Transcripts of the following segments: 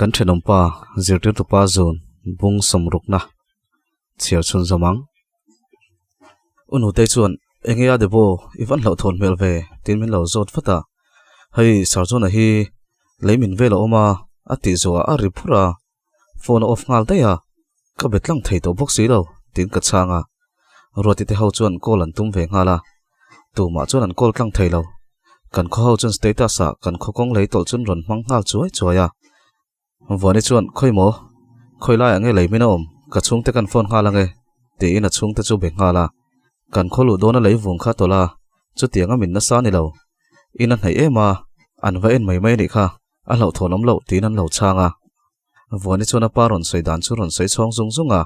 Kan thenawmpa zirtirtupa zun bung sawmrukna chhiar chhun zawm ang. U Nutei chuan, Enge a Debo, i van hlauhthawn hmel ve, tiin min lo zawt vat a. Hei, Sarjona hi lei min vel a awm a, a tih zawhah a ri phur a, phone a off nghal daih a, ka be tlang thei tawh bawk si lo, tiin ka chhang a. Ruati te ho chuan call an tum ve nghal a, tumah chuan an call tlang thei lo. Kan khaw ho chuan status ah kan khaw kawng lei tawlh chuan rawn hmang nghal chuai chuai a. Vuani chuan, Khawi maw? Khawi laiah nge lei min a awm? Ka chhungte kan phone nghal ange, tiin a chhungte chu be nghal a. Kan khaw luh dawna lei vung kha tawlh a, chutianga min nasa ni lo. In a hnaih em a, an va en mai mai a nih kha, a hlauhthawn awm loh tiin an lo chhang a. Vuani chuan a pa rawn sawi dan chu rawn sawi chhawng zung zung a.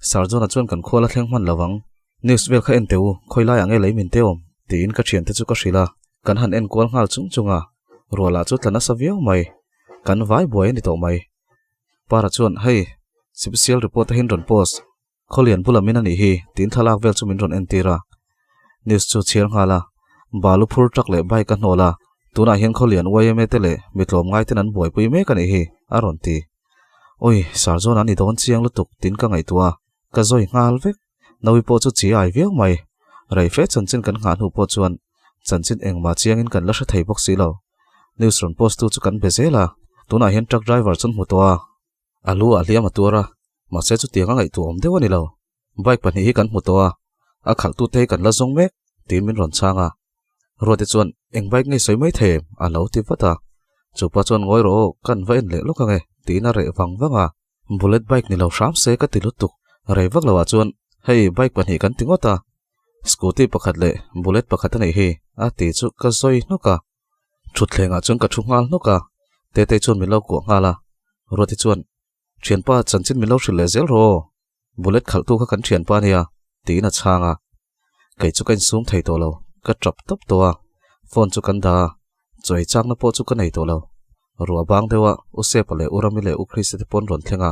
Sarjona chuan kan khual a thleng hman lo ang. News vel kha en teh u, khawi laiah nge lei min teh awm? tiin ka thiante chu ka hrilh a, kan han en kual nghal chung chung a, rualah chu tla nasa viau mai. Kan vai buai a ni tawh mai. Para chuan, Hei, special report a hin rawn post, Khawlian bula min a nih hi, tiin thlalak vel chu min rawn entir a. News chu chhiar nghal a, balu phur truck leh bike a hnawl a, tunah hian Khawlian yma te leh mi tlawmngai ten an buaipui mek a nih hi, a rawn ti. Oi, Sarzawn an ni dawn chiang lutuk tin ka ngaihtuah a, ka zawi nghal vek. Nawi pawh chu chi ai viau mai. Rei fe chanchin kan nghah hnu pawh chuan chanchin engmah chiangin kan la hre thei bawk si lo. News rawn post tu chu kan be zel a, tunah hian truck driver chu an hmu tawh a. A lu ah hliam a tuar a, mahse chutiang a ngaihtuah awm deuh a ni lo. Bike pahnih hi kan hmu tawh a, a khalhtute hi kan la zawng mek, tiin min rawn chhang a. Ruati chuan, Eng bike nge sawi mai thei em? a lo ti vat a. Chupa chuan, Ngawi rawh aw, kan va en leh lawk ange, tiin a reh vang vang a. Bullet bike ni lo hram se ka ti lutuk. Rei vak loah chuan, Hei, bike pahnih kan ti ngawt a. Scooty pakhat leh bullet pakhat a nih hi, a ti chu ka zawi hnawk a. Thutthlengah chuan ka thu nghal hnawk a, Tetei chuan min lo kuah nghal a. Ruati chuan, Thianpa, chanchin min lo hrilh leh zel rawh aw. Bullet khalhtu kha kan thianpa a nia, tiin a chhang a. Kei chu ka insum thei tawh lo, ka tap tawp tawh a. Phone chu kan dah a, chawi chakna pawh chu ka nei tawh lo. Ruah bang deuha U Sepa leh U Rami leh U Christy te pawn rawn thleng a,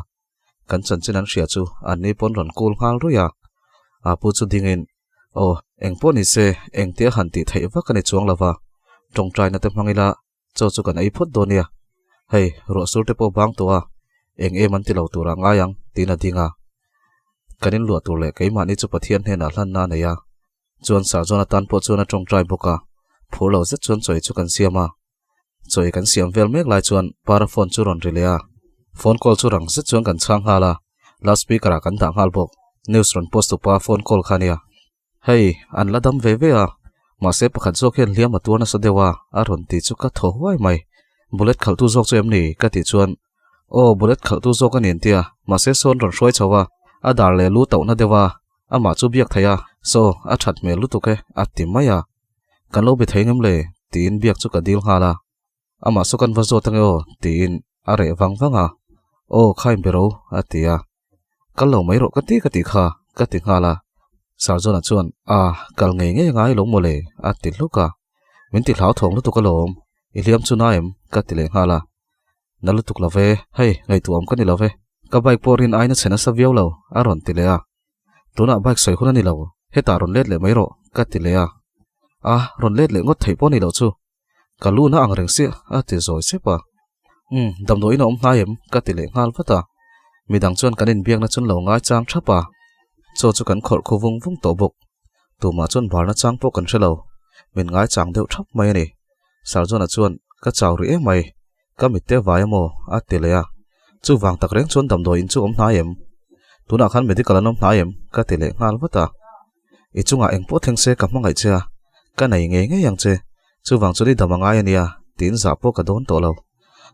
kan chanchin an hria chu anni pawn rawn kul nghal ruih a. Apu chu dingin, Aw, eng pawh ni se, engtia han tih theih vak a ni chuang lo va, tawngtaina te hmang ila, Chaw chu kan ei phawt dawn nia. Hei, ruah sur te pawh bang tawh a, eng em an ti lo turah ngai ang, tiin a ding a. Kan inluah tur leh keimahni chu Pathian hnenah hlanna a nei a. Chuan Sarzawn atan pawh chuan a tawngtai bawk a, phur lo zet chuan chawi chu kan siam a. Chawi kan siam vel mek lai chuan Para phone chu rawn ri leh a. Phone call chu rang zet chuan kan chhang nghal a, loudspeaker ah kan dah nghal bawk. News rawn post tupa phone call kha nia. Hei, an la dam ve ve a, mahse pakhat zawk hian hliam a tuar nasa deuh a, a rawn ti chu ka thaw huai mai. Bullet khalhtu zawk chu em ni? ka tih chuan, Aw, bullet khalhtu zawk a ni an ti a, mahse sawn rawn hruai chho a, a dar leh lu tauhna deuh a, amah chu biak thei a, saw, a that hmel lutuk e, a ti mai a. Kan lo be thei ngem le? tiin biak chu ka dil nghal a. Amah saw kan va zawt ange aw, tiin a reh vang vang a. Aw, khain be ro, a ti a. Kal lo mai rawh ka ti ka tih kha, ka ti nghal a. Sarjona chuan, A, kal ngei ngei angai lo mawle, a ti hluk a. Min ti hlauthawng lutuk alawm, i hliam chu na em? ka ti leh nghal a. Na lutuk lo ve, hei, ngaihtuahawm ka ni lo ve. Ka bike pawh rin aiin a chhe nasa viau lo, a rawn ti leh a. Tunah bike sawi hun a ni lo, hetah rawn let leh mai rawh, ka ti leh a. A, rawn let leh ngawt theih pawh a ni loh chu. Ka lu na ang reng sia, a ti zawi sep a. Umm, damdawiin a awm hnai em? ka ti leh nghal vat a. Midang chuan kan inbiakna chu an lo ngai chang thap a. Chaw chu kan khawrh khu vung vung tawh bawk. Tumah chuan barna chang pawh kan hre lo. Min ngai chang deuh thap mai a ni. Sarjona chuan, Ka chau rih em mai. Ka mitte vai a maw? a ti leh a. Chuvang tak reng chuan damdawiin chu awm hnai em? Tunah khan medical an awm hnai em? ka ti leh nghal vat a. I chungah eng pawh thleng se ka hmangaih che a, ka nei ngei ngei ang che. Chuvang chuan i dam a ngai a nia, tiin zah pawh ka dawn tawh lo.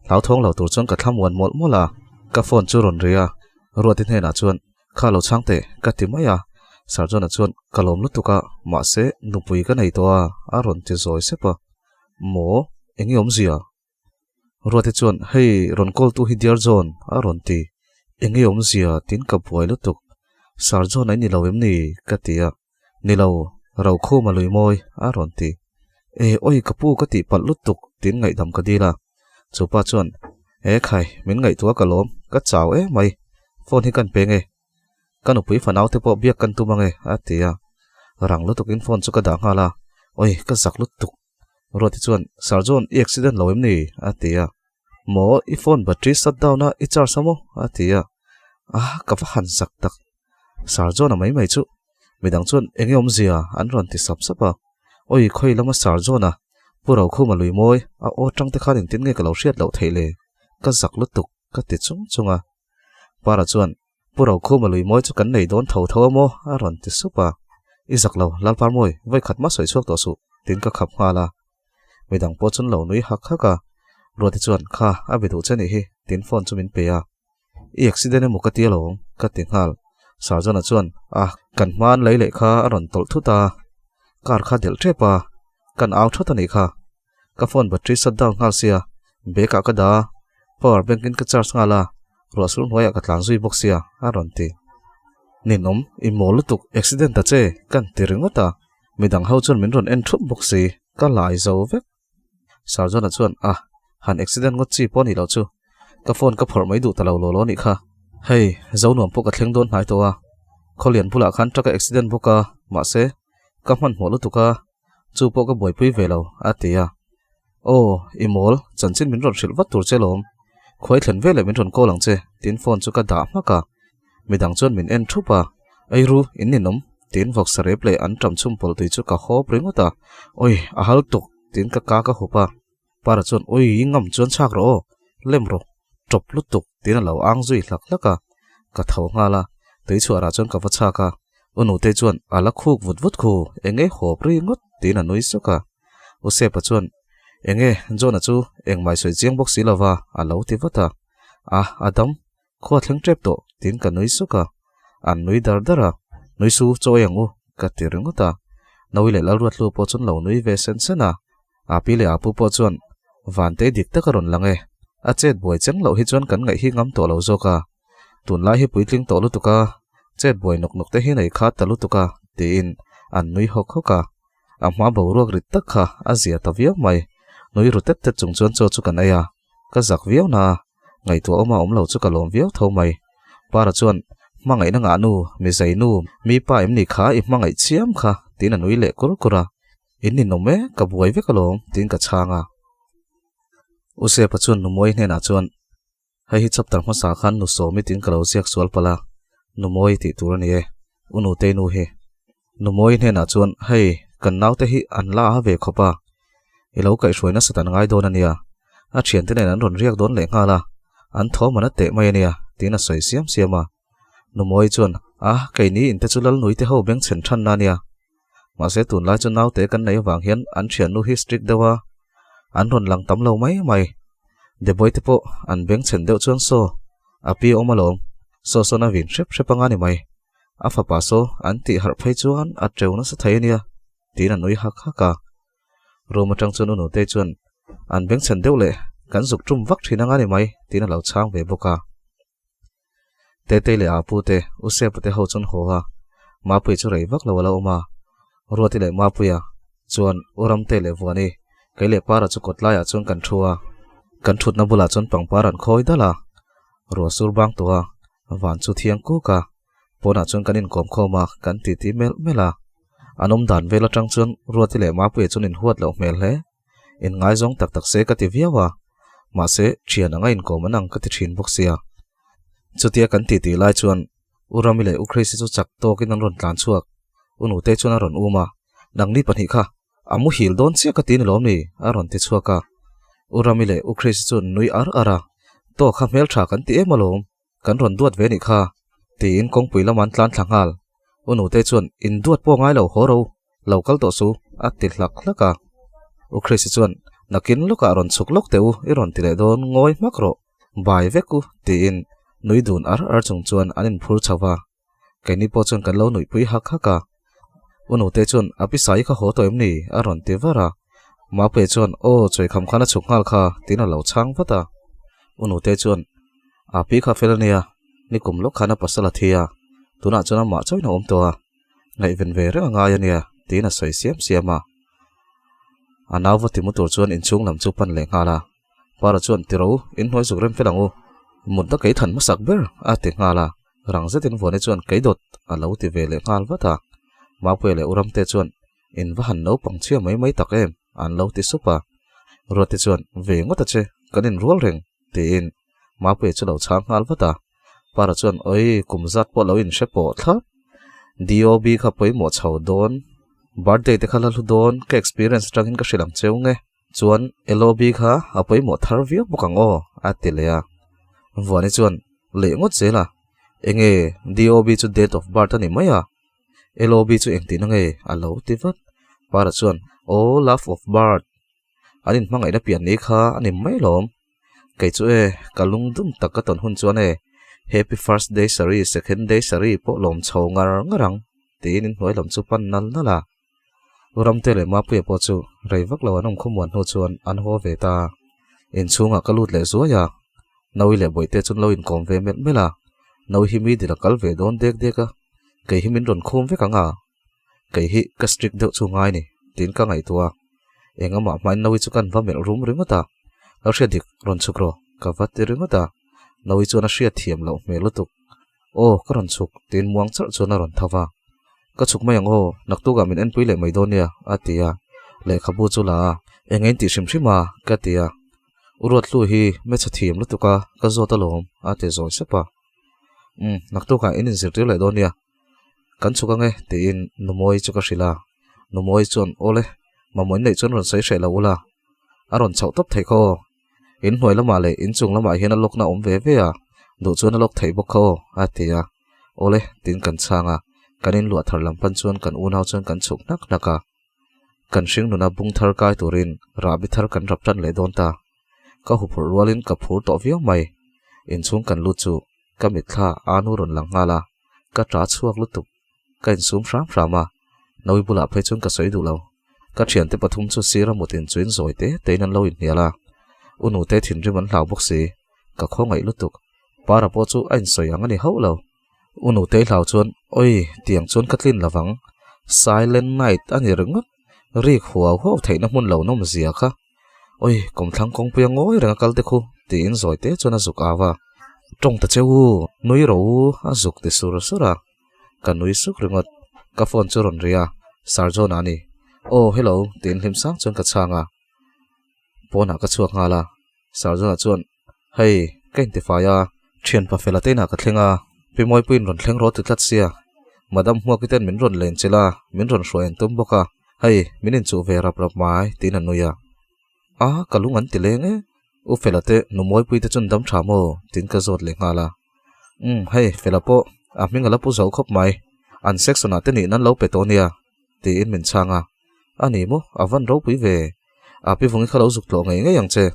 Hlauthawng lo tur chuan ka thla muan mawlh mawlh a, ka phone chu rawn ri a, Ruati hnenah chuan, Kha lo chhang teh, ka ti mai a. Sarjona chuan, Ka lawm lutuk a, mahse, nupui ka nei tawh a, a rawn ti zawi sep a. Maw? Eng i awmzia? Ruati chuan, Hei, rawn call tu hi Dear John, a rawn ti. Eng nge awmzia? tiin ka buai lutuk. Sir John a i ni lo em ni? ka ti a. Ni lo, Rokhuma lui mawi, a rawn ti. E, oi ka pu ka tih palh lutuk tiin ngaihdam ka dil a. Chu pa chuan, E khai, min ngaihtuah ka lawm, ka chau em mai, phone hi kan peng e. Ka nupui fanau te pawh biak kan tum ange, a ti a. Rang lutukin phone chu ka dah nghal a, Oi, ka zak lutuk. Ruati chuan, Sir John, i accident lo em ni? a ti a. Maw, i phone battery shut down a, i charge a maw? a ti a. Ah, ka va han zak tak. Sir John-a mai mai chu. Midang chuan enge awmzia an rawn ti sap sap a. Oi, khawi lama Sir John-a, Pu Rokhuma lui mawi, a aw tang te khan engtin nge ka lo hriat loh theih le? Ka zak lutuk, ka ti chung chung a. Para chuan, Pu Rokhuma lui mawi chu kan nei dawn tho tho a maw? a rawn ti sup a. I zak lo, Lalparmawi, vawi khat mah sawi chhuak tawh suh, tiin ka khap nghal a. Midang pawh chuan lo nui hak hak a. Ruati chuan, Kha, a be duh che nih hi, tiin phone chu min pe a. I accident emaw ka ti alawm, ka ti nghal. Sarjana chuan, A, kan hma an lei leh kha a rawn tawlh thut a, car kha delh tep a, kan au thawt a nih kha. Ka phone battery shut down nghal sia, bag ah ka dah a, power bank in ka charge nghal a, ruah sur hnuaiah ka tlan zui bawk sia, a rawn ti. Ninawm, i mawl lutuk, accident ta che, kan ti ringawt a, midang ho chuan min rawn en thup bawk si, ka lai zo vek. Sarjona chuan, A, han accident ngawt chi pawh a nih loh chu. Ka phone ka phawrh mai duh ta lo law law a nih kha. Hei, Zonuam pawh ka thleng dawn hnai tawh a. Khawlian bulah khan truck a accident bawk a, mahse, ka hmanhmawh lutuk a, chu pawh ka buaipui ve lo, a ti a. Aw, i mawl, chanchin min rawn hrilh vat tur che lawm. Khuai thlen veleh min rawn call ang che, tiin phone chu ka dah hmak a. Midang chuan min en thup a, Eiru, in ninawm, tiin vawksa rep leh an ṭam chhum pawlh tui chu ka hawp ringawt a, Awi, a hal tuk, tiin ka ka ka hup a. Para chuan, Awi, i ngam chuan chhak rawh aw, lem rawh, ṭawp lutuk, tiin a lo ang zui hlak hlak a. Ka tho nghal a, tui chhuarah chuan ka va chhak a. U Nutei chuan, A la khuk vut vut khu, enge hawp ri ngawt, tiin a nui suk a. U Sepa chuan, Enge, John-a chu engmai sawi chiang bawk si lova, a lo ti vat a. A, a dam, Khua thleng tep tawh, tiin ka nui suk a. An nui dar dar a, Nui su, chaw ei ang u, ka ti ringawt a. Naui leh Lalruatlu pawh chuan lo nui ve sen sen a. Api leh Apu pawh chuan, Vantei dik tak a rawn lang e. A chet buai cheng loh hi chuan kan ngaih hi ngam tawh lo zawk a. Tunlai hi puitling tawh lutuk a, chet buai nawk nawk te hi nei khat ta lutuk a, tiin an nui hawk hawk a. A hma boruak rit tak kha a zia ta viau mai. Nui ru tet tet chung chuan chaw chu kan ei a. Ka zak viau na a, ngaihtuah awma awm lo chu ka lawm viau tho mai. Para chuan, Hmangaihna ngah nu, mi zai nu, mi pa em ni kha i hmangaih chiam kha, tiin a nui leh kur kur a. In ninawm e, ka buai vek alawm, tiin ka chhang a. U Sepa chuan Numawi hnenah chuan, Hei hi chapter hmasa khan nu sawmi tiin ka lo ziak sual palh a, Numawi tih tur a ni e, U Nutei nu hi. Numawi hnenah chuan, Hei, kan naute hi an la a ve khawp a, i lo kaihhruai nasa tan ngai dawn a nia, a thiante nen an rawn riak dawn leh nghal a, an thawm an a teh mai a nia, tiin a sawi siam siam a. Numawi chuan, A, keini inte chu Lalnuite ho bengchhen thanna a nia, mahse tunlai chu naute kan neih avang hian an thiannu hi strict deuh a, an rawn lang tam lo mai mai. Debawite te pawh an bengchhen deuh chuan saw, a pi awm alawm, saw sawn a vin hrep hrep anga ni mai. A fapa saw an tih harh phei chuan a teu nasa thei a nia, tiin a nui hak hak a. Room atang chuan u Nutei chuan an bengchhen deuh leh kan zuk tum vak thin anga ni mai, tiin a lo chhang ve bawk a. Tetei leh Apu te, U Sepa te ho chuan haw a, Mapuia chu rei vak lo a lo awm a. Ruati leh Mapuia chuan U Ramtei leh Vuani, kei leh Para chu kawt laiah chuan kan thu a. Kan thutna bulah chuan pangpar an khawi dal a, ruah sur bang tawh a, van chu thiang kuk a. Pawnah chuan kan inkawm khawm a, kan titi melh melh a. An awm dan vel atang chuan Ruati leh Mapuia chuan inhuat loh hmel hle. Inngaizawng tak tak se ka ti viau a, mahse thian anga inkawm an ang ka ti thin bawk sia. Chutia kan titi lai chuan U Rami leh U Chrissy chu chak tawkin an rawn tlan chhuak. U Nutei chuan a rawn um a, Nangni pahnih kha a muhil dawn chiah ka ti ni lawm ni? a rawn ti chhuak a. U Rami leh U Chrissy chu an nui ar ar a, Tawk kha hmeltha kan ti em alawm. Kan rawn duat ve nih kha, tiin kawngpui lam an tlan thla nghal. U Nutei chuan, In duat pawh ngai lo haw ro, lo kal tawh su, a ti hlak hlak a. U Chrissy chuan, Nakin lawkah rawn chhuk lawk teh u, i rawn ti leh dawn ngawi hmak rawh, bai vek u, tiin nui dun ar ar chung chuan an inphur chho va. Keini pawh chuan kan lo nuihpui hak hak a. U Nutei chuan, A pi Sai kha haw tawh em ni? a rawn ti var a. Mapuia chuan, Aw, chawikham khan a chhuk nghal kha, tiin a lo chhang vat a. U Nutei chuan, A pi kha fel a nia, nikum lawk khan a pasal a thi a, tunah chuan amah chauhin a awm tawh a, ngaihven ve reng a ngai a nia, tiin a sawi siam siam a. A nauva timu tur chuan inchhung lam chu pan leh nghal a. Para chuan tiro inhnuai zuk rem fel ang u. Mutna kei than hmasak ber a ti nghal a. Rang zetin Vuani chuan kei dawt a lo ti ve leh nghal vat a. Mapuia leh Uramte chuan in va han naupang chhia mai mai tak em an lo ti sup a. Ruati chuan ve ngawt a che kan inrual reng tiin Mapuia chu lo chhang nghal vat a. Para chuan Oi, kum zat pawh lo inhre pawh thlap. DOB kha pawimawh chho dawn. Birthday te kha la hlu dawn, ka experience atangin ka hrilh ang cheu nge. Chuan LOB kha a pawimawh thar viau bawk ang aw, a ti leh a. Vuani chuan Leh ngawt zel a, enge DOB chu date of birth a ni mai a, LOB chu engtihna nge a lo ti vat. Para chuan Aw, love of birth. An inhmangaihna pian ni kha a ni mai lawm. Kei chu e, ka lungdum tak ka tawn hun chuan e, Happy first day sari, second day sari pawh lawm chho ngar ngar ang, tiin inhnuai lam chu pan nal nal a. U Ramte leh Mapuia pawh chu rei vak lo an awm khawmuan hnu chuan an haw ve ta. Inchhungah ka lut leh zuai a, Naui leh Bawihte chuan lo inkawm ve melh melh a, Naui hi mi dil a kal ve dawn dek dek a, kei hi min rawn khum vek ang a. Kei hi ka strict deuh chu ngai ni, tiin ka ngaihtuah a. Engah hmain Naui chu kan va melh rum ringawt a, Lo hriat dik, rawn chhuk rawh, ka va ti ringawt a. Naui chuan a hriat thiam loh hmel lutuk. Aw, ka rawn chhuk, tiin muang charh chuan a rawn tho va. Ka chhuk mai ang aw, naktukah min enpui leh mai dawn nia, a ti a. Lehkhabu chu la a, Eng engin tih hrim hrim a, ka ti a. U Ruatlu hi hmeichhe thiam lutuk a, ka zawt alawm, a ti zawi sep a. Umm, naktukah in inzirtir leh dawn nia. Kan chhuk ange, tiin Numawi chu ka hrilh a. Numawi chuan, Awle, mamawh in neih chuan rawn sawi hreh lo ula. A rawn chhoh tawp thei kha aw. In hnuai lamah leh in chung lamah hian a lawkna awm ve ve a, duh chuan a lawk theih bawk kha aw, a ti a. Awle, tiin kan chhang a. Kan inluah thar lam pan chuan kan unau chuan kan chhuk hnak hnak a. Kan hringnuna bung thar kai turin rahbi thar kan rap tan leh dawn ta. Ka huphurh rualin ka phur tawh viau mai. Inchhung kan lut chu ka mitthla anu rawn lang nghal a, ka ta chhuak lutuk. Ka insum hram hram a, Nawi bulah phei chuan ka sawi duh lo. Ka thiante pathum chu sir a mutin chuin zawi te tein an lo inhnial a, u nute thinrim an hlau bawk si. Ka khawngaih lutuk. Para pawh chu a insawi ang a ni hauh lo. U nutei hlau chuan, Oi, tiang chuan ka tlin lovang. Silent night a ni ringawt. Rik huau huau theihna hmun lo nawm zia kha. Oi, kawmthlang kawngpuia ngawi reng a kal te khu, tiin zawi te chuan a zuk au a. Tawng ta che u, nui ro u, a zuk ti sur sur a. Ka nui suk ringawt. Ka phone chu rawn ri a, Sir John-a a ni. Aw, hello, tiin hlim sang chuan ka chhang a. Pawnah ka chhuak nghal a, Sir John-a chuan, Hei, ka intifai a, thianpa fela te inah ka thleng a, Pi Mawipuiin rawn thleng rawh ti tlat sia, Madam Hmuaki ten min rawn len chilh a, min rawn hruai an tum bawk a, hei, min inchuh ve rap rap mai, tiin a nui a. A, ka lung an ti leng e, U Fela te nu Mawipuii te chuan dam tha maw? tiin ka zawt leh nghal a. Umm, hei, Fela pawh a hming a la pu zo khawp mai, an section-ah te nih nan lo pe tawh nia, tiin min chhang a. A ni maw? A van ropui ve. A pi vungi kha lo zuk tlawh ngei ngei ang che.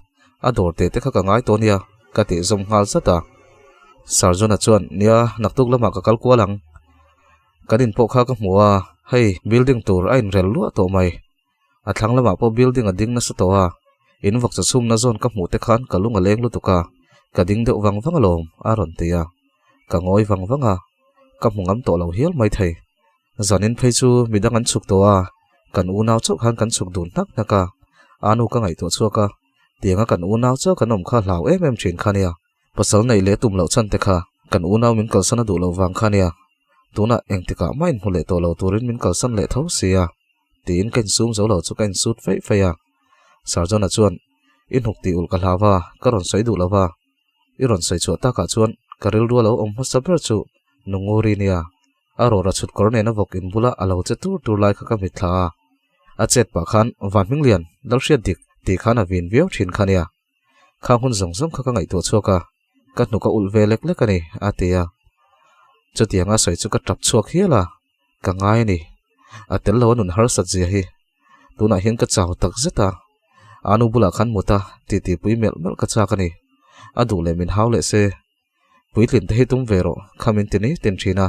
A dawr teh te kha ka ngai tawh nia, ka tih zawm nghal zat a. Sir John-a chuan, Nia, naktuk lamah ka kal kual ang. Kan in pawh kha ka hmu a, hei, building tur a inrel luah tawh mai. A thlang lamah pawh building a ding nasa tawh a, in vawkcha chhumna zawn ka hmuh te khan ka lung a leng lutuk a, ka ding deuh vang vang alawm, a rawn ti a. Ka ngawi vang vang a, ka hmu ngam tawh lo hial maithei. Zanin phei chu midang an chhuk tawh a, kan unau chauh khan kan chhuk dun hnak hnak a, anu ka ngaihtuah chhuak a, tianga kan unau chauh kan awm kha hlau em em thin kha nia, pasal neih leh tum loh chhan te kha kan unau min kalsan a duh loh vang kha nia, tunah engtikah mah inhmu leh tawh lo turin min kalsan leh tho sia, tiin ka insum zo lo chu ka insut feih feih a. Sarjona chuan, I hnuk tih ulh ka hlau a, ka rawn sawi duh lo va. I rawn sawi chhuah takah chuan ka rilru a lo awm hmasa ber chu Nunguri nia. A rawra chhut kawr nena vawk in bula a lo che tur tur lai kha ka mitthla a. A chet pah khan Van Hminglian, Lalhriat dik, tih khan a vin viau thin kha nia. Khang hun zawng zawng kha ka ngaihtuah chhuak a, ka hnuk a ulh ve lek lek a ni, a ti a. Chutianga sawi chu ka tap chhuak hial a, ka ngai a ni. A tel lo a nun harsat zia hi. Tunah hian ka chau tak zet a, anu bulah khan mut a, titi pui melh melh ka chak a ni. A duh leh min hau leh se. Puitlin te hi tum ve rawh, kha min ti ni tin thin a.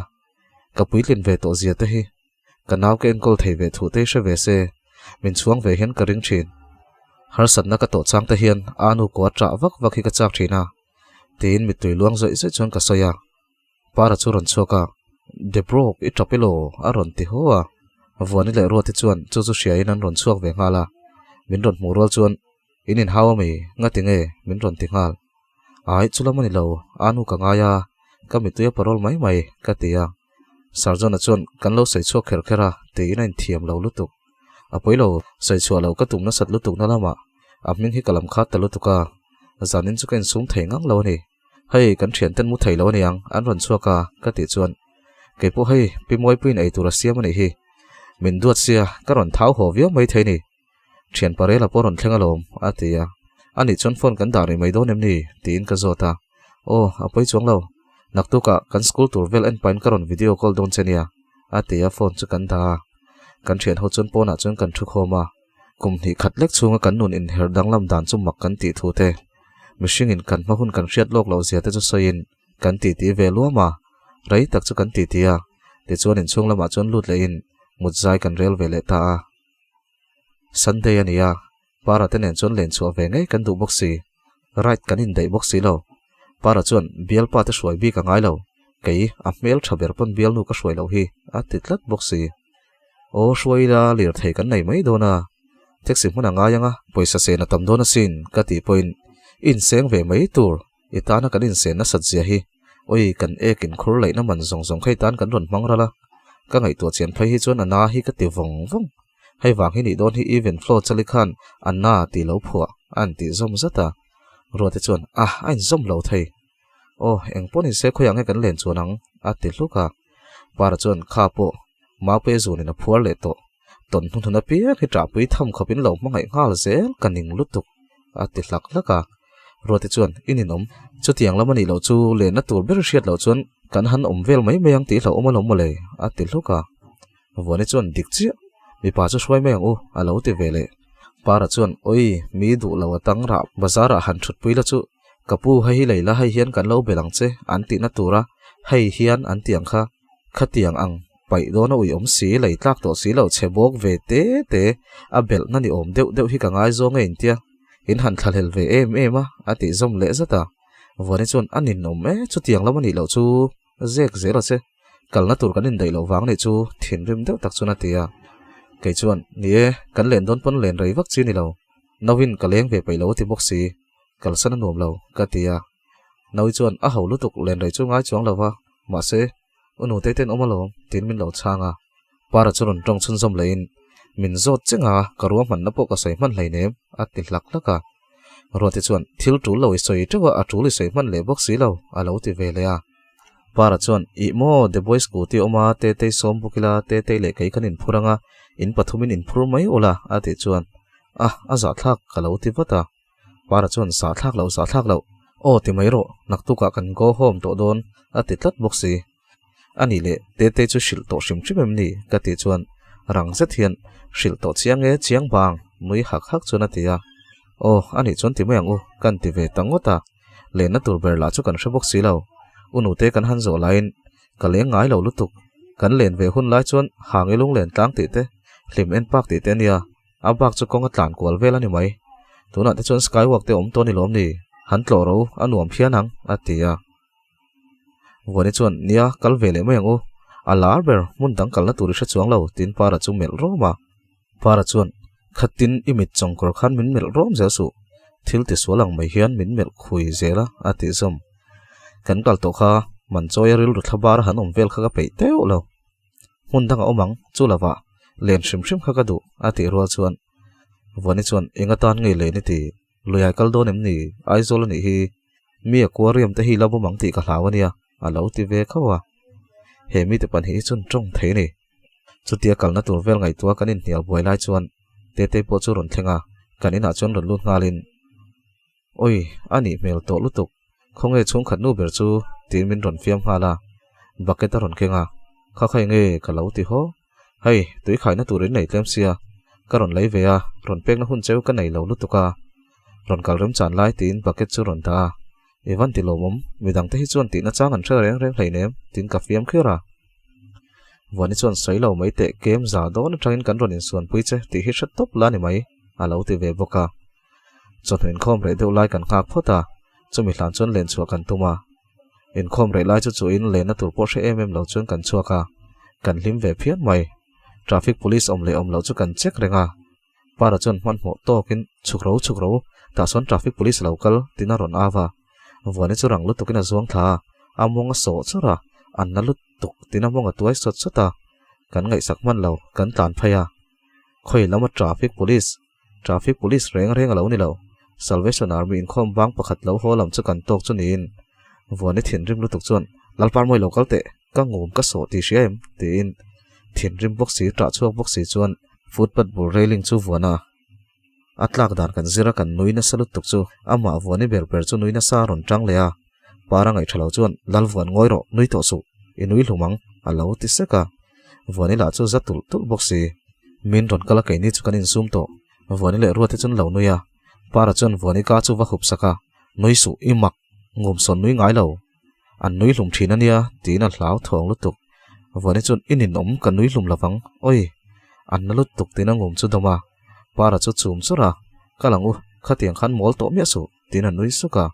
Ka puitlin ve tawh zia te hi. Ka nau ka enkawl thei ve thuh te hi hre ve se, min chhuang ve hian ka ring thin. Harsatna ka tawh chang te hian anu kua ṭah vak vak hi ka chak thin a, tiin mittui luang zawih zawih chuan ka sawi a. Para chu rawn chhuak a, Debrok, i ṭap elaw? a rawn ti haw a. Vuani leh Ruati chuan chu chu hriain an rawn chhuak ve nghal a. Min rawn hmuh rual chuan, In inhau ami? Ngati nge? Min rawn ti nghal. Ai, chulam a ni lo, anu ka ngai a, ka mittui a parol mai mai, ka ti a. Sir John-a chuan, Kan lo sawi chhuak kher kher a, tiin a inthiam lo lutuk. A pawi lo, sawi chhuah lo ka tum nasat lutuk na lamah a hming hi ka lam khat ta lutuk a, zanin chu ka insum thei ngang lo a ni. Hei, kan thianten mu thei lo aniang, an rawn chhuak a, ka tih chuan, Kei pawh hei, Pi Mawipuiin ei tur a siam a nih hi. Min duat sia, ka rawn thau haw viau mai thei ni. Thian Parela pawh rawn thleng alawm, a ti a. A nih chuan phone kan dah rih mai dawn em ni? tiin ka zawt a. Aw, a pawi chuang lo. Naktukah kan school tur vel en pahin ka rawn video call dawn che nia, a ti a, phone chu kan dah a. Kan thian ho chuan pawnah chuan kan thu khawm a. Kum hnih khat lek chhunga kan nun inher danglam dan chu mak kan tih thu te, mihringin kan hma hun kan hriat lawk loh zia te chu sawiin kan titi ve luam a, rei tak chu kan titi a, tichuan inchhung lamah chuan lut lehin mut zai kan rel ve leh ta a. Sunday a ni a, Para te nen chuan len chhuah ve ngei kan duh bawk si, ride kan indaih bawk si lo. Para chuan bialpa te hruai bik a ngai lo, kei a hmel tha ber pawn bialnu ka hruai loh hi a ti tlat bawk si. Aw hruai ila lirthei kan nei mai dawn a, taxi hmun a ngai ang a, pawisa sen a tam dawn asin ka tih pawhin i inseng ve mai tur, i tana kan insen nasat zia hi, oi kan ek inkhur laihna man zawng zawng kha i tan kan rawn hmang ral a, ka ngaihtuah chian phei hi chuan a na hi ka ti vawng vawng. Hei vang hi nih dawn hi even flow chali khan a na tih lo phuah a an tih zawm zat a, Ruate chuan a a inzawm lo thei. Aw, eng pawh ni se khawiah nge kan len chuan ang? a ti hluk a. Para chuan kha pawh Maupe zunin a phuar leh tawh. Tawn hnuhnun apiang hi ṭahpui tham khawpin lo hmangaih nghal zel ka ning lutuk a ti hlak hlak a. Ruate chuan i ninawm. Chutiang lam a nih loh chu lenna tur ber hriat loh chuan kan han awm vel mai mai ang tih hlauhawm alawm mawle a ti hluk a. Vuani chuan dik chiah, mipa chu hruai mai ang u, a lo ti ve leh. Para chuan, Oi, mi duh lo a tang rah, bazar ah han thut pui la chu, ka pu hei hi lei la hei hian kan lo bel ang che, an tihna tura hei hian an ti ang kha, khatiang ang paih dawn a ui awm si, lei tlak tawh si lo chhe bawk ve te te, a belhna ni awm deuh deuh hi ka ngaizawng e intia, in han thlahlel ve em em a, a tih zawm leh zat a. Vuani chuan, A ninawm e, chutiang lam a nih loh chu, zek zel a che. Kalna tur kan indaih loh vang nih chu thinrim deuh tak chuan a ti a. Kei chuan, Ni e, kan len dawn pawn len rei vak chi ni lo. Nauin ka leng ve peih lo a ti bawk si. Kalsan a nuam lo, ka ti a. Naui chuan, A ho lutuk, len rei chu ngai chuang lo va, mahse, u nutei ten awm alawm, tiin min lo chhang a. Para chu rawn tawng chhunzawm lehin, Min zawt cheng a, ka ruahmanna pawh ka sawi hman hleinem, a ti hlak hlak a. Ruati chuan, Thil tul lo i sawi teuh a, a tul i sawi hman leh bawk si lo, a lo ti ve leh a. Para chuan, Ih maw, The Boys Scooty awm a, Tetei sawm bawk ila, Tetei leh kei kan inphur ang a, in pathumin inphur mai ula, a tih chuan, A, a zahthlak, ka lo ti vat a. Para chuan, Zahthlak loh, zahthlak loh, aw ti mai rawh, naktukah kan go home tawh dawn, a ti tlat bawk si. A nih leh, Tetei chu hrilh tawh hrim hrim em ni? ka tih chuan, rang zet hian, Hrilh tawh chiang e, chiang bang, nui hak hak chuan a ti a. Aw, a nih chuan ti mai ang u, kan ti ve ta ngawt a. Lenna tur ber lah chu kan hre bawk si lo. U nute kan han zawh laiin ka leng ngai lo lutuk. Kan len ve hun lai chuan hangi lunglen tlang tih te, hlim en pak tih te a nia, a bak chu kawng a tlan kual vel a ni mai. Tunah te chuan skywalk te awm tawh ni lawm ni, han tlawh ro a nuam phian ang, a ti a. Vuani chuan, Nia, kal ve leh mai ang u. A lar ber, hmun dang kalna tur i hre chuang lo, tiin Para chu melh rawm a. Para chuan, Khatin i mit chawngkawr khan min melh rawm zel suh, thil ti sual ang mai hian min melh khui zel a, a tih zawm. Kan kal tawh kha, man chawi a rilru thla bar a han awm vel kha ka peih teuh lo. Hmun dang a awm ang, chu lovah len hrim hrim kha ka duh, a tih rual chuan Vuani chuan, Eng atan ngei len i ti? Luiai kal dawn em ni? Aizawl a nih hi. Mi aquarium te hi la bawm ang tih ka hlau a nia, a lo ti ve khauh a. He mite pahnih hi chuan tawng thei a ni. Chutia kalna tur vel ngaihtuah kan inhnial buai lai chuan Tetei pawh chu rawn thleng a, kan inah chuan rawn lut nghalin, Oi, a nih hmel tawh lutuk, khawnge chhungkhat nu ber chu? tiin min rawn fiam nghal a, bucket a rawn keng a, Kha khai nge ka lo ti haw, hei tui khaina tur in nei tlem sia, ka rawn lei ve a, rawn pekna hun cheu ka nei lo lutuk a, rawn kal remchan lai tiin bucket chu rawn dah a, I van ti lawmawm, midangte hi chuan tihna chang an hre reng reng hleinem, tiin ka fiam kher a. Vuani chuan sawi lo mai teh kem za dawn atangin kan rawn insuanpui che tih hi hre tawp la ni mai, a lo ti ve bawk a. Chawhnu inkhawm reh deuh lai kan nghak phawt a, chumi hlan chuan len chhuah kan tum a. Inkhawm reh lai chu chuhin lenna tur pawh hre em em lo chuan kan chhuak a, kan hlim ve phian mai. Traffic police awm leh awm loh chu kan check reng a. Para chuan hmanhmawh tawkin chhuk ro chhuk ro, tah sawn traffic police a lo kal tiin a rawn au a. Vuani chu rang lutukin a zuang thla a, a mawng a sawh chawrh a, a na lutuk tiin a mawng a tuai sawt sawt a. Kan ngaihsak hman lo, kan tlan phei a. Khawi lama traffic police, traffic police reng reng a lo ni lo. Salvation Army inkhawm bang pakhat lo haw lam chu kan tawk chu niin Vuani thinrim lutuk chuan Lalparmawi lo kal teh, ka ngum ka sawh tih hria em? tiin thinrim bawk si, ṭah chhuak bawk si chuan footpath bul railing chu vuan a. A tlak dan kan zir a kan nui nasa lutuk chu amah Vuani ber ber chu nui nasa a rawn ṭang leh a. Para ngaihṭha lo chuan Lalvuan ngawi rawh, nui tawh suh, i nui hlum ang, a lo ti sek a. Vuani lah chu za tulh tulh bawk si. Min rawn kal a keini chu kan insum tawh. Vuani leh Ruate chuan lo nui a. Para chuan Vuani ka chu va hup sak a, Nui suh, i mak, ngum sawn nui ngai lo. An nui hlum thin a nia, tiin a hlau thawng lutuk. Vuani chuan i ninawm ka nui hlum lovang, oi! An na lutuk tiin a ngum chu dawm a. Para chu chum chur a, Kal ang u, khatiang khan mawl tawh miah suh, tiin a nui suk a.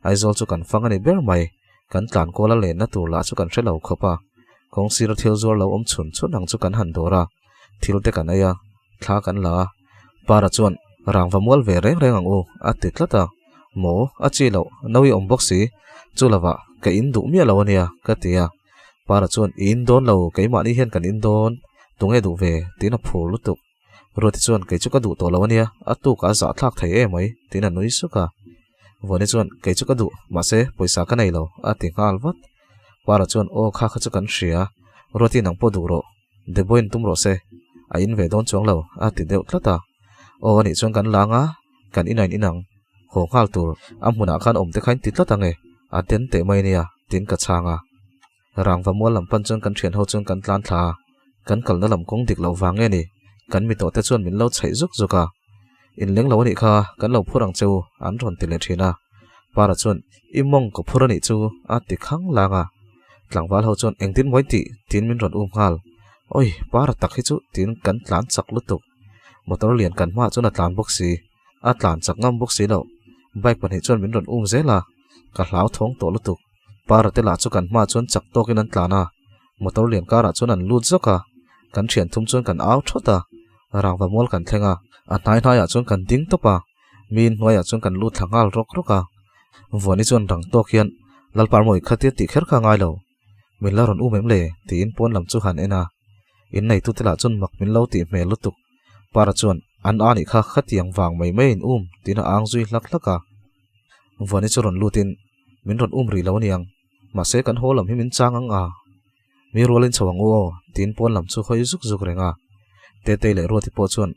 Aizawl chu kan fang a ni ber mai, kan tlan kual a lenna tur lah chu kan hre lo khawp a. Kawng sira thil zuar lo awm chhun chhun ang chu kan han dawr a, thil te kan ei a, thla kan la a. Para chuan, Rangva mual ve reng reng ang u, a ti tlat a. Maw, a chi loh, no i awm bawk si, chu lovah ka in duh miah lo a nia, ka ti a. Para chuan, I in dawn lo, keimahni hian kan in dawn, tunge duh ve, tiin a phur lutuk. Ruati chuan, Kei chu ka duh tawh lo a nia, a tuk a zahthlak thei em mai, tiin a nui suk a. Vuani chuan, Kei chu ka duh, mahse, pawisa ka nei lo, a ti nghal vat. Para chuan, Aw, kha kha chu kan hria. Ruati nang pawh duh rawh, Deboin tum rawh se, a in ve dawn chuang lo, a ti deuh tlat a. Aw, anih chuan kan lang a, kan inain inang, haw nghal tur, a hmunah khan awm te kha in ti tlat ang e, a den teh mai nia, tiin ka chhang a. Rangva mual lam pan chuan kan thian ho chuan kan tlan thla a, kan kalna lam kawng dik loh vang nge ni, kan mi tawh te chuan min lo chhaih zuk zuk a. In leng lo a nih kha, kan lo phur ang che u, an rawn ti leh thin a. Para chuan, I mawng ka phur a nih chu, a ti khang lang a. Tlangval ho chuan, Engtin mawi tih? tiin min rawn um nghal. Awi, para tak hi chu, tiin kan tlan chak lutuk. Motor lian kan hmaah chuan a tlan bawk si. A tlan chak ngam bawk si lo. Bike pahnih chuan min rawn um zel a, ka hlauthawng tawh lutuk. Para te lah chu kan hmaah chuan chak tawkin an tlan a, motor lian karah chuan an lut zawk a, kan thian thum chuan kan au thawt a, rangva mual kan thleng a, a hnai hnaiah chuan kan ding tawp a, mi hnuaiah chuan kan lut thla nghal rawk rawk a. Vuani chuan rang tawk hian, Lalparmawi khatia tih kher kha a ngai lo, min la rawn um em le? tiin pawn lam chu han en a, in neitute lah chuan mak min lo tih hmel lutuk. Para chuan, An a nih kha khatiang vang mai mai in um, tiin a ang zui hlak hlak a. Vuani chu rawn lutin, Min rawn um rih lo aniang, mahse kan haw lam hi min chang ang a, mi rualin chho ang u aw, tiin pawn lam chu hawi zuk zuk reng a. Tetei leh Ruati pawh chuan,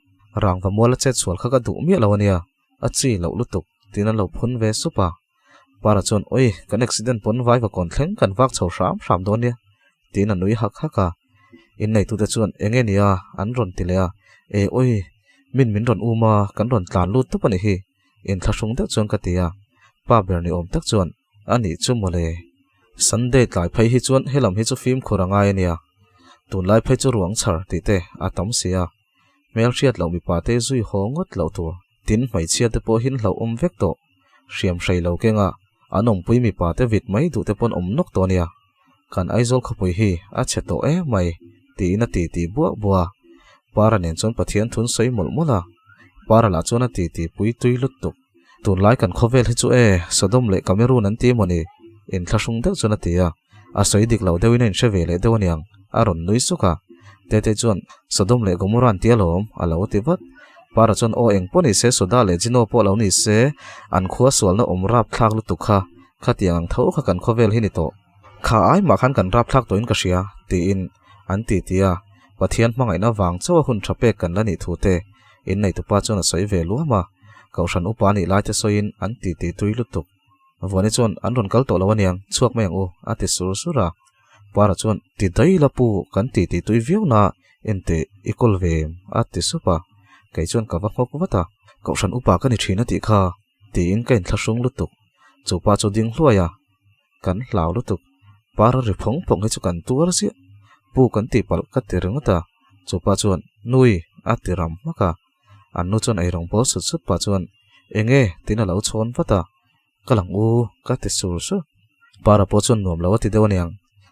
Rangva muala chet sual kha ka duh miah lo ania, a chi loh lutuk, tiin an lo phun ve sup a. Para chuan, Oi, kan accident pawn vaiva kawn thleng kan vak chho hram hram dawn nia, tiin a nui hak hak a. Inneitute chuan, Enge nia? an rawn ti leh a. E, oi, min min rawn um a, kan rawn tlan lut tawp a nih hi. Inthlahrung deuh chuan ka ti a, pa ber ni awm tak chuan, A nih chu mawle. Sunday tlai phei hi chuan helam hi chu fimkhur a ngai a nia. Tunlai phei chu ruang chhar tih te a tam si a. Hmel hriat loh mipa te zui haw ngawt loh tur. Tin hmeichhia te pawh hin hlauhawm vek tawh. Hriam hrei lo kenga an awmpui mipa te vit mai duh te pawn awm nawk tawh a nia. Kan Aizawl khawpui hi a chhe tawh em mai, tiin a ti ti buah buah a. Para nen chuan Pathian thun sawi mawlh mawlh a. Para lah chuan a ti ti pui tui lutuk. Tunlai kan khawvel hi chu e, Sodom leh Cameroon an ti emaw ni? Inthlahrung deuh chuan a ti a. A sawi dik lo deuhin a inhre ve leh deuh aniang, a rawn nui suk a. Tete chuan, Sodom leh Gomorrah an ti alawm, a lo ti vat. Para chuan, Aw eng pawh ni se, Soda leh Jino pawh lo ni se, an khua sualna awm rapthlak lutuk kha. Khatiang ang tho kha kan khawvel hi ni tawh. Kha ai mah khan kan rapthlak tawhin ka hria, tiin an ti ti a. Pathian hmangaihna vang chauh a hun tha pek kan la nih thu te inneitupa chuan a sawi ve luam a. Kohhran upa nih lai te sawiin an ti ti tui lutuk. Vuani chuan an rawn kal tawh lo aniang, chhuak mai ang u, a ti sur sur a. Para chuan ti daih la pu, kan ti ti tui viau na, enteh i kawl ve em? a ti sup a. Kei chuan ka va nghawk vat a, Kohhran upa ka ni thin a tih kha. Tiin ka inthlahrung lutuk. Chu pa chu ding hluai a, kan hlau lutuk. Para ri phawng phawng hi chu kan tuar ziah. Pu kan tih palh ka ti ringawt a. Chu pa chuan, Nui, a ti ram hmak a. An nu chuan eirawng bawl sut sut pah chuan, Enge? tiin a lo chhawn vat a. Ka lang u, ka ti sur sur. Para pawh chuan nuam lo a ti deuh aniang.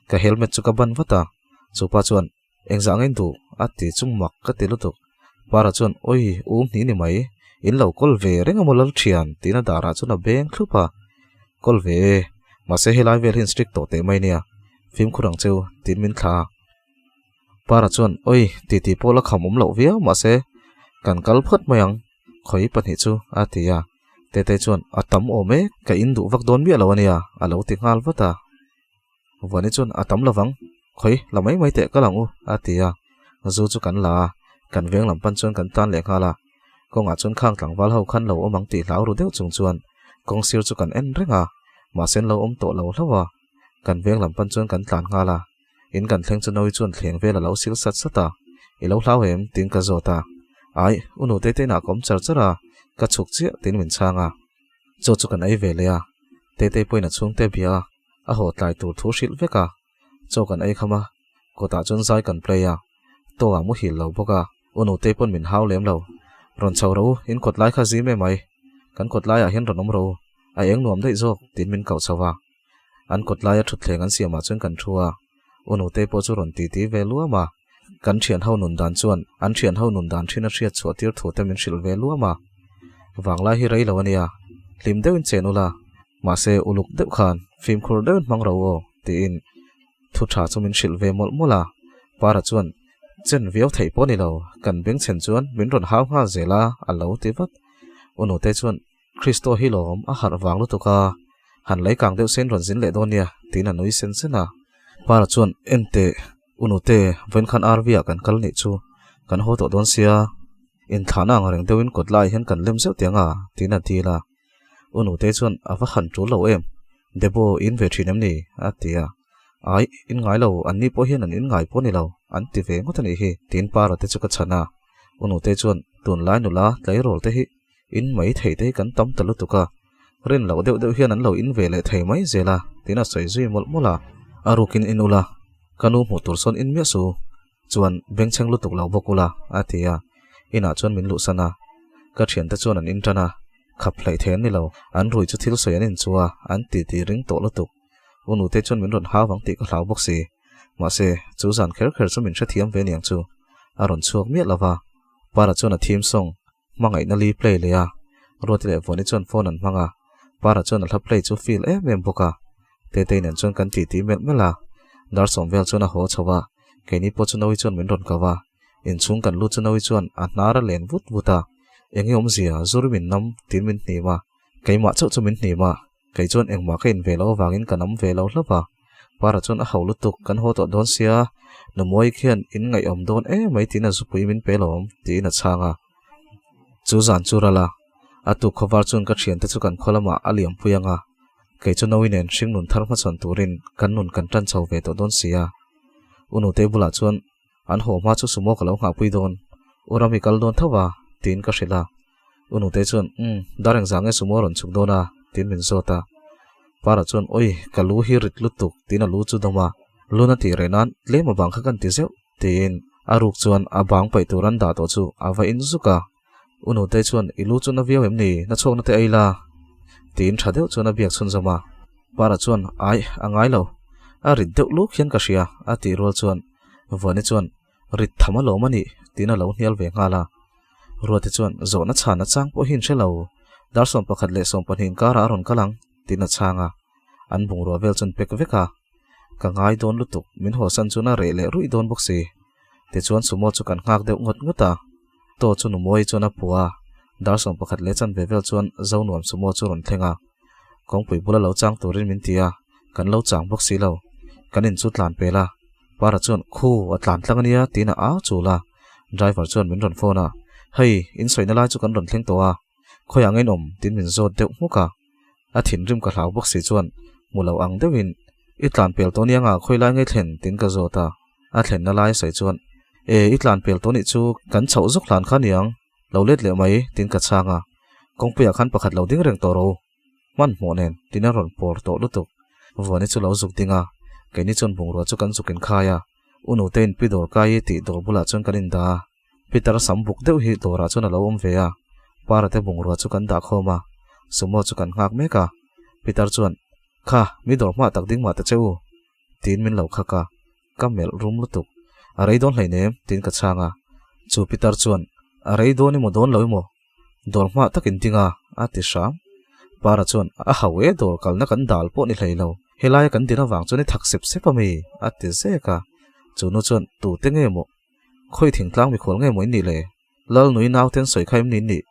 Ka helmet chu ka ban vat a. Chu pa chuan, Engzah ngein duh? a ti chu mak ka ti lutuk. Para chuan, Oi, um hnih ni mai, in lo kawl ve reng a maw lal thian, tiin a darah chuan a beng thlup a. Kawl ve e, mahse helai vel hi in strict tawh teh mai nia, fimkhur ang cheu, tiin min thla a. Para chuan, Oi, titi pawh la kham awm loh viau mahse kan kal phawt mai ang, khawi pahnih chu, a ti a. Tetei chuan, A tam awm e, ka in duh vak dawn miah lo a nia, a lo ti nghal vat a. Vani chuan, A tam lovang, khawi, la mai mai teh kal ang u, a ti a. Zu chu kan la a, kan veng lam pan chuan kan tan leh nghal a. Kawngah chuan khang tlangval ho khan lo awm ang tih hlau ru deuh chung chuan kawng sir chu kan en reng a, mahse an lo awm tawh lo hlauh a. Kan veng lam pan chuan kan tlan nghal a. In kan thleng chu Naui chuan thleng vel a lo sil sat sat a, I lo hlau em? tiin ka zawt a. Ai, u nute te inah ka awm char char a, ka chhuk chiah tiin min chhang a. Chaw chu kan ei ve leh a, Tetei pawhin a chhungte bia a, a haw tlai tur thu hrilh vek a. Chaw kan ei kham a, kawtah chuan zai kan play a, Tawh a muhil lo bawk a, u nutei pawn min hau lem lo. Rawn chho ro u, in kawt lai kha zim em ai, kan kawt laiah hian rawn awm ro u, a eng nuam daih zawk tiin min koh chho a. An kawt laia thutthleng an siamah chuan kan thu a, u nutei pawh chu rawn titi ve luam a. Kan thian ho nun dan chuan an thian ho nun dan thin a hriat chhuah tir thu te min hrilh ve luam a. Vanglai hi rei lo a nia, hlim deuhin chen ula, mahse uluk deuh khan fimkhur deuhin hmang ro aw tiin Thu tha chu min hrilh ve mawlh mawlh a, Para chuan, Chen viau theih pawh ni lo, kan beng chhen chuan min rawn hau nghal zel a, a lo ti vat. U Nute chuan, Christo hi lawm, a harh vang lutuk a, han lei kang deuh sen rawn zin leh dawn nia, tiin a nui sen sen a. Para chuan, Enteh, U Nute, vawiin khan RV ah kan kal nih chu, kan haw tawh dawn sia, inthlahna ang reng deuhin kawt laiah hian kan lem zeuh tiang a, tiin a dil a. U Nute chuan a va han tul lo em? Debo in ve thin em ni? a ti a. Ai, in ngai lo, an ni pawh hian an in ngai pawh ni lo, an ti ve ngawt a nih hi, tiin Para te chu ka chhan a. U Nute chuan tunlai nula tleirawl te hi in mai thei te hi kan tam ta lutuk a, rin loh deuh deuh hian an lo in ve leh thei mai zel a, tiin a sawi zui mawlh mawlh a. A rukin in ula, ka nu hmuh tur sawn in miah su, chuan bengchheng lutuk lo bawk ula, a ti a. Inah chuan min luhsan a. Ka thiante chuan an in tan a, khap hleih thei an ni lo. An rui chu thil sawi an inchu a, an ti ti ring tawh lutuk. U nute chuan min rawn hau vang tih ka hlau bawk si. Mahse, chu zan kher kher chu min hrethiam ve niang chu. A rawn chhuak miah lo va. Para chuan a theme song, Hmangaihna li play leh a. Ruati leh Vawni chuan phone an hmang a. Para chuan a hla play chu feel em em bawk a. Tetei nen chuan kan titi melh melh a. Dar sawm vel chuan a haw chho a. Keini pawh chu Naui chuan min rawn ko a. Inchhung kan lut chu Naui chuan a hnar a len vut vut a. Enge awmzia, Zuri min nam tiin min hnim a. Keimah chauh chu min hnim a. Kei chuan engmah ka in ve lo avangin ka nam ve lo hlauh a. Para chuan a hau lutuk, kan haw tawh dawn sia, Numuai khian in ngaihawm dawn emai tiin a zupui min pe lawm, tiin a chhang a. Chu zan chu ral a, a tuk khawvar chuan ka thiante chu kan khaw lamah a liam pui ang a, kei chu Naui nen hringnun thar hmachhawn turin kan nun kan tan chho ve tawh dawn si a. U Nutei bulah chuan an haw hma chu sumo ka lo nghahpui dawn, U Rami kal dawn tho va, tiin ka hrilh a. U Nutei chuan, Umm, dar engzah nge sumo a rawn chhuk dawn a? tiin min zawt a. Para chuan, Oi, ka lu hi rit lutuk, tiin a lu chu dawm a. Luna tih reh nan tlem a bang kha kan ti zeuh, tiin a ruk chuan a bang paih tur an dah tawh chu a va in zuk a. U Nutei chuan, I lu chu na viau em ni? Na chhuakna te ei la, tiin tha deuh chuan a biak chhunzawm a. Para chuan, Ai, a ngai lo. A rit deuh luk hian ka hria, a tih rual chuan Vuani chuan, Rit tham alawm a nih, tiin a lo hnial ve nghal a. Ruati chuan, Zawhna chhan a chang pawh hi in hre lo. Dar 11 leh 20 inkarah a rawn kal ang, tiin a chhang a. An bungrua vel chuan pek vek a. Ka ngai dawn lutuk, min hawsan chuan a reh leh ruih dawn bawk si. Tichuan sumo chu kan nghak deuh ngawt ngawt a. Taw chu Numawi chuan a phuah a, dar 11 leh chanve vel chuan Zonuam sumo chu rawn thleng a. Kawngpui bula lo chang turin min ti a, kan lo chang bawk si lo. Kan in chu tlan pel a, Para chuan khu a tlan tlang a nia tiin a au chul a. Driver chuan min rawn phone a, Hei, in sawina lai chu kan rawn thleng tawh a, khawiah nge in awm? tiin min zawt deuh hmuk a. A thinrim ka hlau bawk si chuan hmu lo ang deuhin, I tlan pel tawh nia nga khawi lai nge thlen? tiin ka zawt a. A thlenna lai sawi chuan, E, i tlan pel tawh nih chu kan chhoh zawk hlan kha niang, lo let leh mai, tiin ka chhang a. Kawngpuiah khan pakhat lo ding reng tawh ro. Hmanhmawh nen, tiin a rawn pawr tawh lutuk. Vuani chu lo zuk ding a, keini chuan bungrua chu kan zuk inkhai a. U Nutein pi dawr kai i tih dawr bulah chuan kan indah a. Peter sam buk deuh hi dawrah chuan a lo awm ve a, Para te bungrua chu kan dah khawm a, sumo chu kan nghak mek a. Peter chuan, Kha, mi dawr hmah tak ding mah ta che u, tiin min lo khak a, ka melh rum lutuk. A rei dawn hleinem, tiin ka chhang a. Chu Peter chuan, A rei dawn emaw dawn lo emaw? Dawr hma takin ding a, a ti hram. Para chuan, A hau e, dawr kalna kan dal pawh ni hlei lo. Helaia kan din avang chuan i thak sep sep a mi? a ti zek a. Chu nu chuan, Tute nge maw? Khawi thingtlang mikhual nge maw in nih le? Lal nui nauten sawi kha em ni in nih?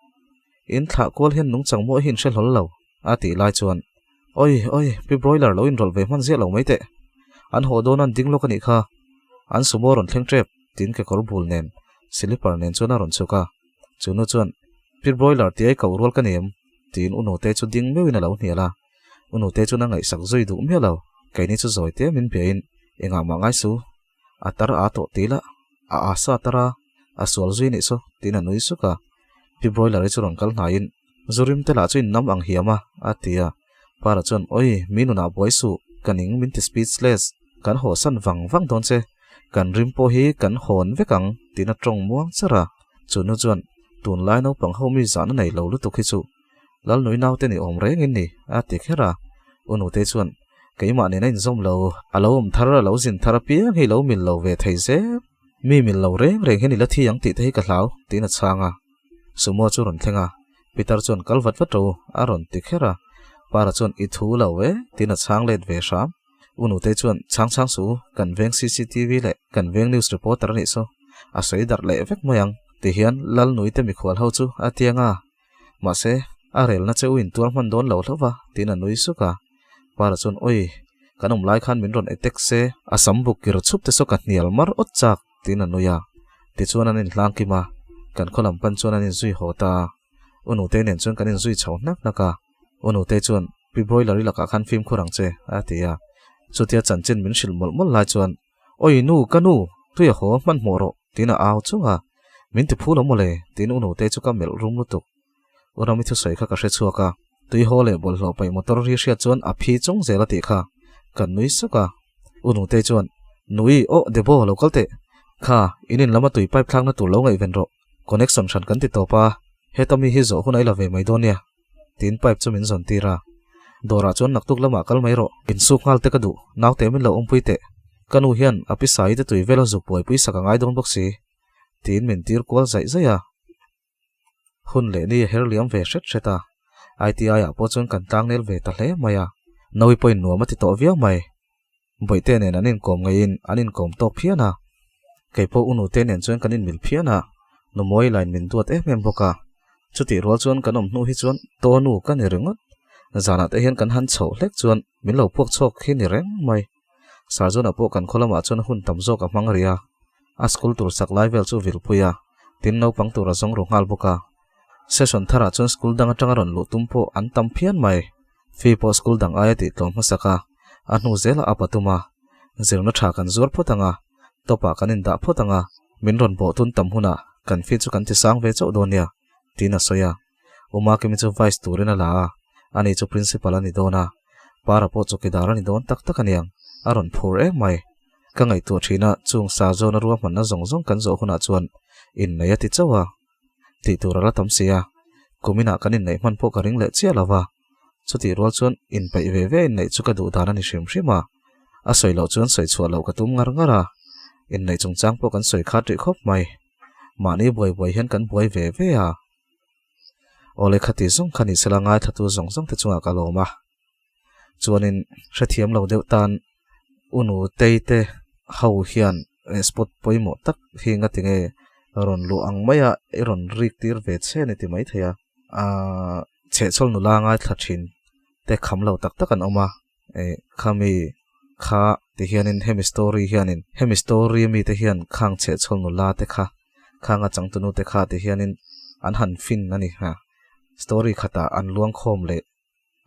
In thlah kual hian nungchang maw hi in hre hlawl lo, a tih lai chuan, Oi, oi, Pi Broiler lo inrawlh ve hman ziah lo mai teh. An haw dawn an ding lawk a nih kha. An sumo rawn thleng tep, tiin kekawr bul nen, silipar nen chuan a rawn chhuk a. Chu nu chuan, Pi Broiler ti ai koh rual ka ni em? tiin U Nute chu ding meuhin a lo hnial a. U Nute chuan a ngaihsak zui duh miah lo, keini chu zawi te min biain, Engah mah ngai su, a tar a tawh ti la, a asa tar a, a sual zui nih saw, tiin a nui suk a. Pi Broiler-i chu rawn kal hnaiin, Zurim te lah chu in nam ang hiam a, a ti a. Para chuan, Oi, mi nunah buai suh, ka ning min ti speechless, kan haw san vang vang dawn che, kan rim pawh hi kan hawn vek ang, tiin a tawng muang char a. Chu nu chuan, Tunlai naupang ho mi zahna nei lo lutuk hi chu Lalnui naute ni awm reng in ni, a ti kher a. U Nutei chuan, Keimah nen a inzawm lo, a lo awm thar, a lo zin thar apiang hi lo mil lo ve thei zel. Mi mil lo reng reng hian i la thi ang tih te hi ka hlau, tiin a chhang a. Sumo chu rawn thleng a, Peter chuan kal vat vat ro, a rawn ti kher a. Para chuan, I thu lo e, tiin a chhang let ve hram. U Nutei chuan, Chhang chhang suh u, kan veng cctv leh kan veng news reporter a nih saw, a sawi darh leh vek mai ang, ti hian Lalnui te mikhual ho chu a tiang a. Mahse, a relna che u in tuar hman dawn lo hlauh va, tiin a nui suk a. Para chuan, Oi, kan awm lai khan min rawn attack se, a sam buk kir chhup te saw ka hnial mar awt chak, tiin a nui a. Tichuan an inhlang kim a, kan khaw lam pan chuan an inzui haw ta a. U Nutei nen chuan kan inzui chho hnak hnak a. U Nutei chuan, Pi Broiler-i lakah khan fimkhur ang che, a ti a. Chutia chanchin min hrilh mawlh mawlh lai chuan, Oi nu, ka nu, tui a haw, hmanhmawh rawh, tiin a au chung a. Min ti phu lo mawle, tiin u Nute chu ka melh rum lutuk. U Rami thusawi kha ka hre chhuak a, tui haw leh bawlhhlawh paih motor ri hriat chuan a phi chung zel a tih kha. Kan nui suk a. U Nute chuan, Nui, aw, Debo, lo kal teh. Kha, in in lama tui pipe thlakna tur lo ngaihven rawh. Connection hran kan ti tawp a, heta mi hi zawh hun a i la ve mai dawn nia. Tiin pipe chu min zawn tir a. Dawrah chuan naktuk lamah kal mai rawh, insuk nghal te ka duh, naute min lo awmpui teh. Ka nu hian a pisai te tui vel a zuk buaipui sak a ngai dawn bawk si. Tiin min tir kual zaih zaih a. Hun leh ni a her liam ve hret hret a. ITI ah pawh chuan kan tlangnel ve ta hle mai a. Nawi pawhin nuam a ti tawh viau mai. Bawihte nen an inkawm ngeiin an inkawm tawk phian a. Kei pawh u nute nen chuan kan inmil phian a, nu mawi lain min duat em em bawk a. Chutih rual chuan kan awm hnu hi chuan Taw nu ka ni ringawt. Zanah te hian kan han chhoh hlek chuan min lo puak chhuak hi ni reng mai. Sarjona pawh kan khaw lamah chuan hun tam zawk a hmang rih a. A school tur sak lai vel chu vilpui a, tin naupang tur a zawng ru nghal bawk a. Session tharah chuan school dang atanga rawn luh tum pawh an tam phian mai. Fee pawh school dang aia tih tlawm hmasak a, a hnu zelah a patum a. Zirna tha kan zuar phawt ang a, top ah kan indah phawt ang a, min rawn bawh tun tam hunah kan fee chu kan ti sang ve chauh dawn nia, tiin a sawi a. Umakimi chu vice turin a la a, ani chu principal a ni dawn a, Para pawh chawkidar a ni dawn tak tak aniang, a rawn phur em mai. Ka ngaihtuah thin a, chung sa zawna ruahmanna zawng zawng kan zawh hunah chuan innei a ti chauh a. Tih tur a la tam si a, kuminah kan inneih hman pawh ka ring leh chiah lo va, chutih rual chuan inpeih ve ve inneih chu ka duh dan a ni hrim hrim a, a sawi loh chuan sawi chhuah loh ka tum ngar ngar a, inneih chungchang pawh kan sawi khat rih khawp mai. Mahni buai buai hian kan buai ve ve a. Aw le khati zawng kha ni sela ngaithlatu zawng zawng te chungah ka lawm a, chuanin hrethiam lo deuh tan u Nutei te ho hian spot pawimawh tak hi nga tinge rawn luh ang maia i rawn rik tir ve che ni ti mai thei a, aaa chhehchhawl nula ngaithla thin te kham lo tak tak an awm a, eh khami kha ti hianin hemi story hianin hemi story mi te hian khang chhehchhawl nula te kha khang a changtunu te kha ti hianin an han fin a ni ha story khatah an luang khawm leh.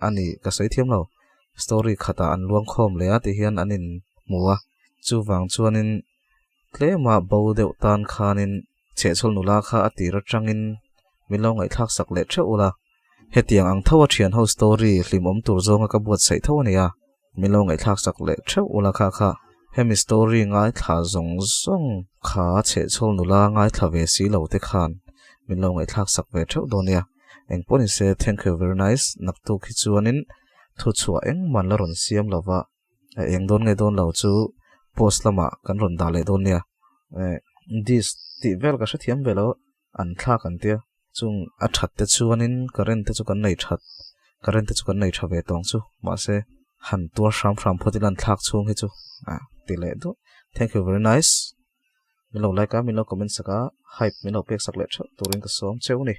A ni, ka sawi thiam lo. Story khatah an luang khawm leh a ti hian an in hmu a. Chuvang chuanin tlema bo deuh tan khanin chhehchhawl nula kha a tir atangin min lo ngaihthlak sak leh theuh ula. Hetiang ang tho a thian ho story hlimawm tur zawnga ka buatsaih tho a nia. Min lo ngaihthlak sak leh theuh ula kha kha. Hemi story ngaithla zawng zawng kha chhehchhawl nula ngaithla ve si lo te khan min lo ngaihthlak sak ve theuh dawn nia. Engpawh ni se thank you very nice naktuk hi chuanin thuchhuah engmah an la rawn siam lova a eng dawn nge dawn lo chu post lamah kan rawn dah leh dawn nia. This tih vel ka hrethiam ve lo. An thlak an tia. Chung a that te chuanin current te chu kan nei that current te chu kan nei tha ve tawng chu mahse han tuar hram hram phawt ila an thlak chhung hi chu a ti leh duah. Thank you very nice. Min lo like a, min lo comment sak a, hype min lo pek sak leh theuh turin ka sawm cheu ni.